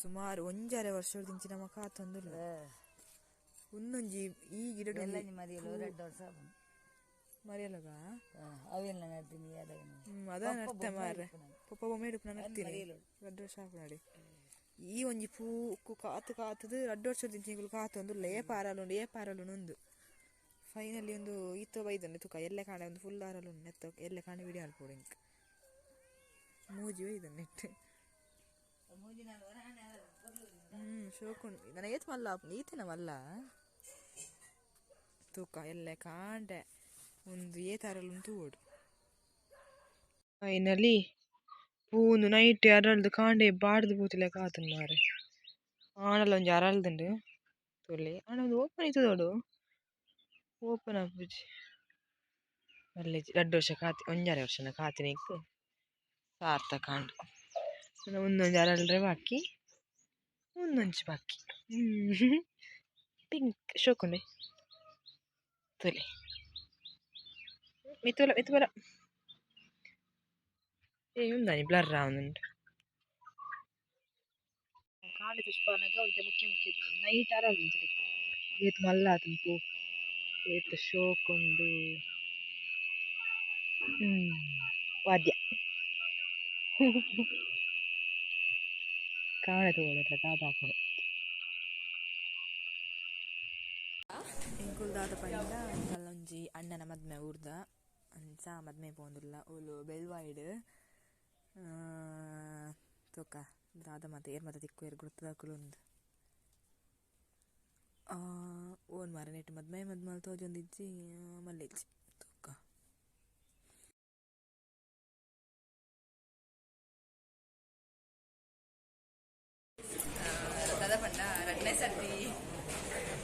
ಸುಮಾರು ಒಂಜರೆ ವರ್ಷೊಡ್ದಿಂಚಿ ನಮ ಕಾತೊಂದುಲ್ಲ. ಉಂದೊಂಜಿ ಈ ಗಿಡ. ಎಲ್ಲಂಜಿ ಮರಿಯಲು ರಡ್ಡ್ ವರ್ಷ ಆಪುಂಡು. ಮರಿಯಲಗ. ಅವೆಲ್ಲ ನಡ್ತೀನಿ. ಅದ ನಡ್ತೆ ಮಾರ್ರೆ, ಪೊಪ್ಪ ಬೊಮ್ಮೆ ಇಡುಪುನ ನಡ್ತೀನಿ. ರಡ್ಡ್ ವರ್ಷ ಆಪುನಡೆ ಈ ಒಂಜಿ ಪೂ ಕಾತು ಕಾತುದು ರಡ್ಡ್ ವರ್ಷದಿಂಚಿ ಎಂಕುಲು ಕಾತೊಂದುಲ್ಲ. ಏಪ ಅರಲುಂಡು, ಏಪ ಅರಲುಂಡು ಉಂದು. ಫೈನಲಿ ಒಂದು ಈತ ಬೈದುಂಡು ತುಕ. ಎಲ್ಲೆ ಕಾಂಡೆ ಒಂದು ಫುಲ್ ಅರಲುಂಡು ನೆತ್ತ. ಎಲ್ಲೆ ಕಾಂಡೆ ವಿಡಿಯೋ ಮಲ್ಪೊಡು ಎಂಕ್. ಮೂಜಿ ಬೈದುಂಡು ನೆಟ್. ಶೋಕುಂಡು. ನನ ಏತ್ ಮಲ್ಲ ಆಪುಂಡು, ಈತೆನ ಮಲ್ಲ. ತೂಕ, ಎಲ್ಲೆ ಕಾಂಡೆ ಒಂದು ಏತ್ ಅರಲುಂಡು ತೂವೊಡು. ಫೈನಲಿ ಪೂ ನೈಟ್ ಅರಳ್ದು ಕಾಂಡೆ ಬಾಡ್ದು ಪೋತಿಲೆಕ ಆತುಂಡು ಮಾರ್ರೆ. ಆಂಡಲ ಒಂಜಿ ಅರಳ್ದುಂಡು ತೂಲೆ. ಆಂಡ ಒಂದು ಓಪನ್ ಇತ್ತುದೋಡು, ಓಪನ್ ಆಪುಜಿ. ಮಲ್ಲೆಜಿ. ರಡ್ಡ್ ವರ್ಷ ಕಾತಿ, ಒಂಜರೆ ವರ್ಷನ ಕಾತಿನೆಕ್ ಸಾರ್ಥಕ ಆಂಡ್. ಉಂದೊಂಜಿ ಅರಳ್ರೆ ಬಾಕಿ, ಉಂದೊಂಜಿ ಬಾಕಿ. ಪಿಂಕ್ ಶೋಕುಂಡೆ ತೂಲೆ. ಮಿತ್ತುಲ ಮಿತ್ತು ಬಲ. ಏ, ಉಂದಾನಿ ಬ್ಲರ್ ಆವೊಂದುಂಡು. ಕಾಂಡೆ ಪುಷ್ಪನಗ ಒಂತೆ ಮುಖ್ಯ ಮುಖ್ಯ ನೈಟ್ ಅರಳುಂಡು. ಏತ್ ಮಲ್ಲ ಆತುಂಡು ಪೂ, ಏತ್ ಶೋಕುಂಡು. ವಾದ್ಯ ಕಾಂಡೆ ತೂವೊಡು ದಾದ ಆಪುಂಡು. ಎಂಕುಲು ದಾದ ಪಂಡ, ಎಂಕಲ್ನ ಒಂಜಿ ಅಣ್ಣನ ಮದ್ಮೆ ಊರ್ದ. ಅಂಚ ಮದ್ಮೆ ಪೋವೊಂದುಲ್ಲ. ಓಲು? ಬೆಳ್ವಾಯಿಡ್. ತೂಕ ದಾದ ಮಾತ ಏರ್ ಮಾತ ತಿಕ್ಕುವೆರ್ ಗುರ್ತದಕುಲು ಉಂದು. ಓನ್ ಮಾರ್ರೆ ನೆಟ್ ಮದ್ಮೆ ಮದ್ಮಲ್ ತೋಜೊಂದಿಜ್ಜಿ. ಮಲ್ಲೆಜ್ಜಿ ತೂಕ. ದಾದ ಪಂಡ, ರಡ್ಡನೇ ಸರ್ತಿ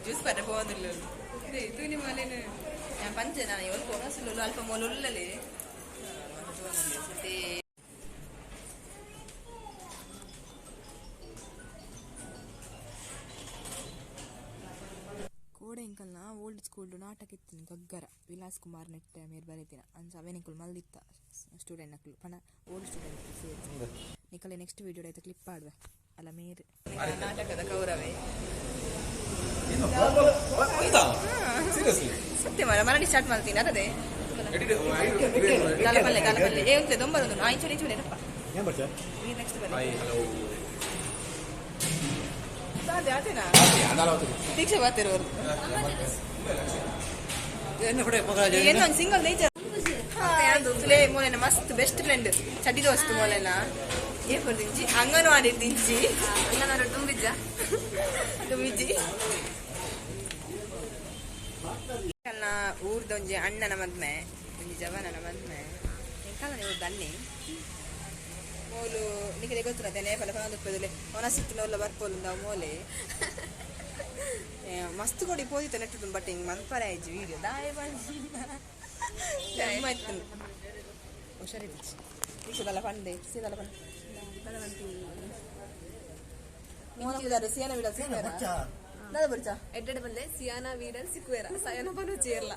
ಜ್ಯೂಸ್ ಪರ್ರೆ ಪೋವೊಂದುಲ್ಲೆರ್. ತೂನಿ ಮೋಲೆನ್. ಯಾನ್ ಪಂಚೆ ನಾನು ಏಲ್ ಪೋನಸುಲ್ಲು ಅಲ್ಪ ಮೋಲು ಉಲ್ಲಲೆ. ತೂವೊಂದುಲ್ಲೆ. ಕೋಡೆ ಎಂಕಲ್ನ ಓಲ್ಡ್ ಸ್ಕೂಲ್ ನಾಟಕ ಇತ್ತಿನ, ಗಗ್ಗರ. ವಿಲಾಸ್ ಕುಮಾರ್ ನೆಟ್ಟೆ ಮೇರ್ ಬರೆತಿನ. ಅಂಚ ಅವೆನ್ ಎಂಕುಲು ಮಲ್ದಿತ್ತ, ಸ್ಟೂಡೆಂಟ್ ನಕುಲು ಪಂಡ ಓಲ್ಡ್ ಸ್ಟೂಡೆಂಟ್ ಸೇರ್ದ್. ನಿಕಲೆ ನೆಕ್ಸ್ಟ್ ವೀಡಿಯೋ ಐತ ಕ್ಲಿಪ್ ಪಾಡುವೆ. ಅಲ್ಲ ಮೇರ್ ನಾಟಕದ ಕೌರವೆ. ಸೀರಿಯಸ್ಲಿ? ಸತ್ಯ ಮಾರ. ಮರಡಿ ಸ್ಟಾರ್ಟ್ ಮಾಡ್ತೀನಿ ಅದೇ. ದಾಲ ಪಲ್ಲೆ, ದಾಲ ಪಲ್ಲೆ. ಏ, ಉಂತೆ ದೊಂಬರೊಂದು. ಆ, ಇಂಚನೆ ಇಂಚನೆ ತಪ್ಪ. ಈ ನೆಕ್ಸ್ಟ್ ಬನ್ನಿ. Hi, hello. ಸಾಧ್ಯ ಆತೇನಾ? ದೀಕ್ಷೆ ಬರ್ತಿರೋರು ಏನು? ಒಂದು ಸಿಂಗಲ್ ನೇಚರ್ ಲೇ. ಮೋಲೆನ ಮಸ್ತ್ ಬೆಸ್ಟ್ ಫ್ರೆಂಡ್, ಚಡ್ಡಿ ದೋಸ್ತ್ ಮೋಲೆನ. ಏ ದಿಂಚಿ ಅಂಗನವಾಡಿ ದಿಂಚಿ. ಅಂಗನವಾಡಿ ತುಂಬಿಜ್ಜ? ತುಂಬಿಜ್ಜಿ. ಎಂಕಲ್ನ ಊರ್ದ ಒಂಜಿ ಅಣ್ಣನ ಮದ್ಮೆ, ಒಂಜಿ ಜವನನ ಮದ್ಮೆ. ಎಂಕಲ್ನ ಊರ್ದ ಅನ್ನಿ ಮೋಲು. ನಿಖಿಲೆ ಗೊತ್ತುನತೆ ನೇಪಲ ಪನೊಂದುಪ್ಪೆದುಲೆ. ಒನಸಿತ್ತಿನ ಉಲ್ಲ ಬರ್ಪೋಲು ಮೋಲೆ. ಮಸ್ತ್ ಕೊಡಿ ಪೋದಿತ್ತ ನೆಟ್ಟು, ಬಟ್ ಹಿಂಗ್ ಮನ್ಪರೆ ಆಯ್ಜಿ ವೀಡಿಯೋ. ದಾಯ ಇತ್ತು, ಹುಷಾರಿದ್ದಿಚ್ಚಿ. ದೀಕ್ಷದಲ್ಲ ಪಂಡೆ, ಸೀದಲ್ಲ ಪಂಡೆ. ಮೋನ ಸಿಯಾನ ವೀಡಲ್ ಸಿಕ್ಕುವೆರ? ದಾದ ಬೊರ್ಚ? ಎಡ್ಡೆ ಬಂದೆ. ಸಿಯಾನ ವೀಡಲ್ ಸಿಕ್ಕುವೆರ, ಸಯನ ಪನು ಚೇರ್ಲ.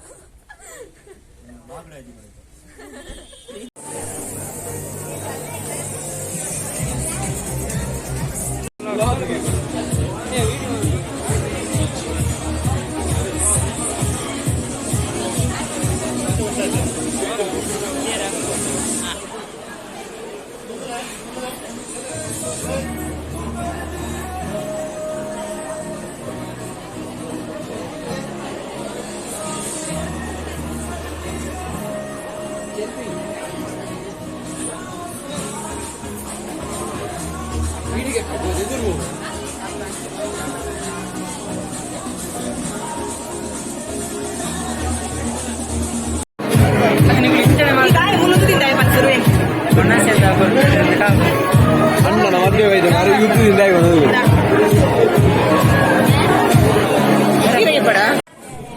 ಅಣ್ಣನ ಮದುವೆ ಹೋಯ್ತು ಮಾರು ಯುದ್ಧದಿಂದ.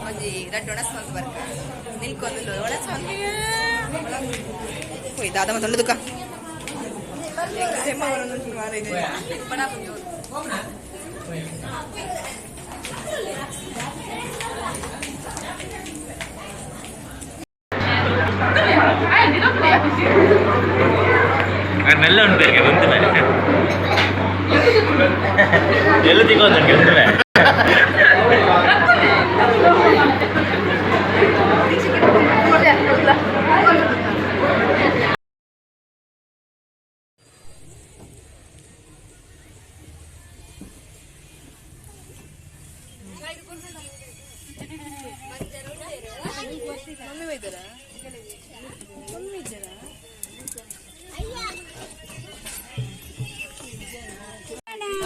ಒಂಜಿ ರಡ್ಡ್ ಒಣಸ್ ಮಂತ್ ಬರ್ಕ ನಿಲ್ಕೊಂದು ಒಣಸ್ ಮಂತ್ ಹೋಯ್. ದಾದ ಮತ್ತೆ ದುಕ್ಕ ಚೆಮ್ಮ ಬರೋದು ಮಾರ ಇದೆ. ಮೆಲ್ಲ ಉಂಟು ಒಂದು. ಎಲ್ಲಿ ತಿಕ್ಕೊಂತ?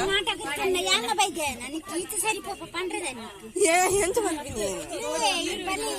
ನಾಟಕ ಯಾನ ಬೈದೆ ನನಗೆ ಈತ ಸರಿ ಪಾಪ ಪಂಡ್ರದ. ಎಂಚ ಮನ್ಪಿನಿ? ಈ ಬಲಿ.